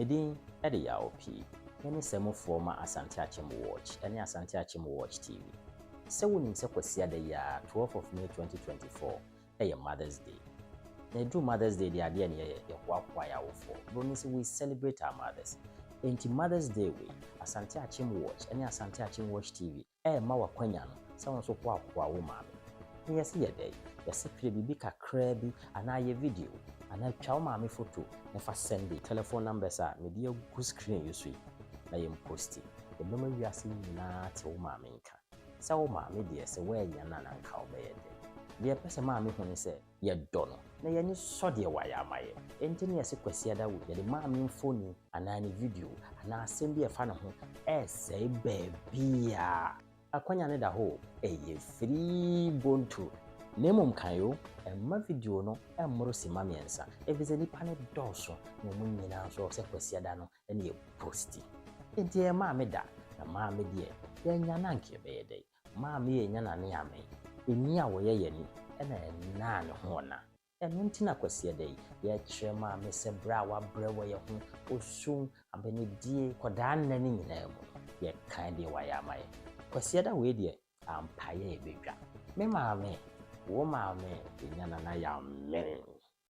Me din de Yaw Pii. Me ne sɛmufoɔ ma Asante Akyem Watch ne Asante Akyem Watch TV. Sɛ wonim sɛ Kwasiada yi ara, 12 of May 2024, yɛ Mother's Day. Na ɛduru Mother's Day deɛ adeɛ ne yɛyɛ, yɛhoahoa yɛn awofoɔ. Buroni sɛ we celebrate our mothers. Enti Mother's Day wei, Asante Akyem Watch ne Asante Akyem Watch TV ɛrema wo akwanya no sɛ wo nso hoahoa wo maame. Na yɛse yɛ dɛn? Yɛse twerɛ biribi kakraa bi anaa yɛ video anaa twa wo maame foto na fa sɛnde telephone numbers a mede agu screen yi so yi na yɛn posti. Yɛbɛma wiase nyinaa ate wo maame nka. Sɛ wo maame deɛ sɛ woannya no a na anka wobɛyɛ dɛn? Deɛ yɛpɛ sɛ maame hu ne sɛ yɛdɔ no na yɛn ani sɔ deɛ wayɛ ama yɛn. Enti ne yɛse Kwasiada wei yɛde maame mfoni anaa ne video anaa asɛm bi a ɛfa ne ho ɛresɛe baabiara. Akwanya no da hɔ o, ɛyɛ free bonto. Na mmom kae o, mma video no mmoro simma mmiɛnsa efisɛ nnipa no dɔɔso na wɔn nyinaa nso sɛ Kwasiada no na yɛ posti. Enti ɛyɛ maame da, na maame deɛ yɛannya no anka yɛbɛyɛ dɛn? Maame yɛ nya na ne ame. Ani a wɔyɛ yɛ ani na ɛnaa ne ho ɔna. Ɛno nti na Kwasiada yi, yɛkyerɛ maame sɛ berɛ a wabrɛ wɔ yɛ ho, osu, abenedie, kɔdaa nna no nyinaa mu no, yɛkae deɛ wayɛ ama yɛ. Kwasiada wei deɛ, ampa yɛ yɛbɛdwa. Me maame, wo maame, yɛnya Nana Yammen.